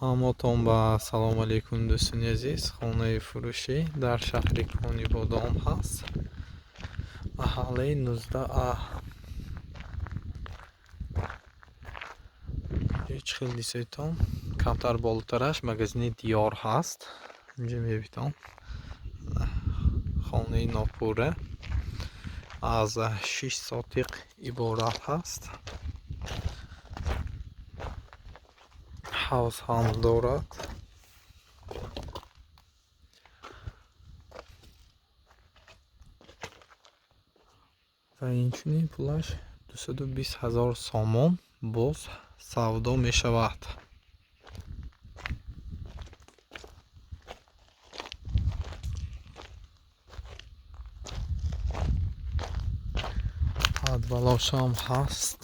Ҳаматон ба салом алейкум, дӯстони азиз. Хонаи фурӯшӣ дар шаҳри Конибодом ҳаст, маҳаллаи 19А. Ҳеҷ хел дисоитон, камтар болотараш магазини Диёр ҳаст. Инҷа мебитон хонаи нопурра аз 6 сотиқ иборат ҳаст. Ҳавз ҳам дорад. Ва инчунин пулаш 220 ҳазор сомон, боз савдо мешавад. Ҳадвалошам ҳаст.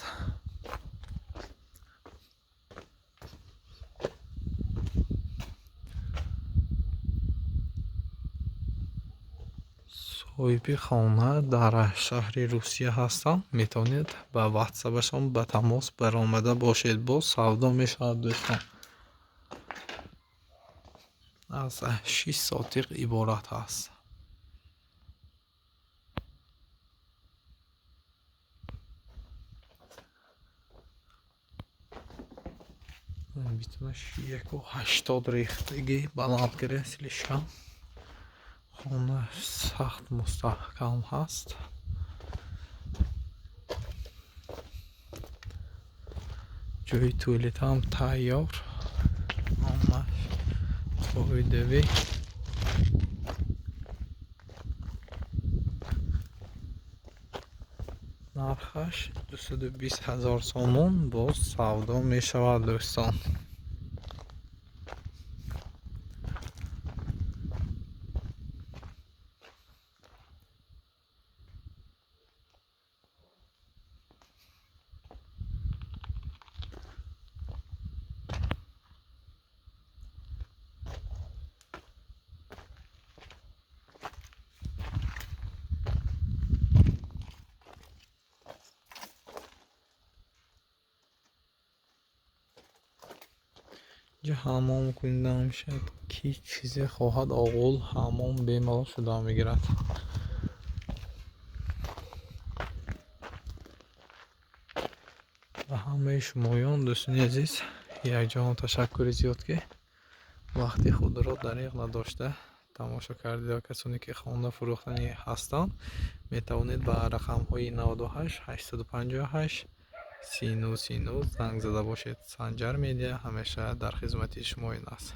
Соҳиби хона дар шаҳри Русия ҳастанд. Метавонед ба ватсапашон ба тамос баромада бошед. Боз савдо мешавад, дӯстон. Аз 6 сотиқ иборат аст. Битунаш 1,80 рехтагӣ баланд кира слишком. Хона сахт мустаҳкам ҳаст. Ҷои туалетам тайёр. Ҳамаш қоидавӣ. Нархаш 220 ҳазор сомон, боз савдо мешавад, дӯстон. Инҷа ҳаммом кунида мешавад, ки чизе хоҳад, оғул ҳаммом бемалол шуда мегирад. Ба ҳамаи шумоён, дӯстони азиз, якҷоҳон ташаккури зиёд, ки вақти худро дариғ надошта тамошо кардед ва касоне ки хона фурӯхтанӣ ҳастанд, метавонед ба рақамҳои 98 858 39 39 занг зада бошед. Санҷар Медиа ҳамеша дар хизмати шумоён аст.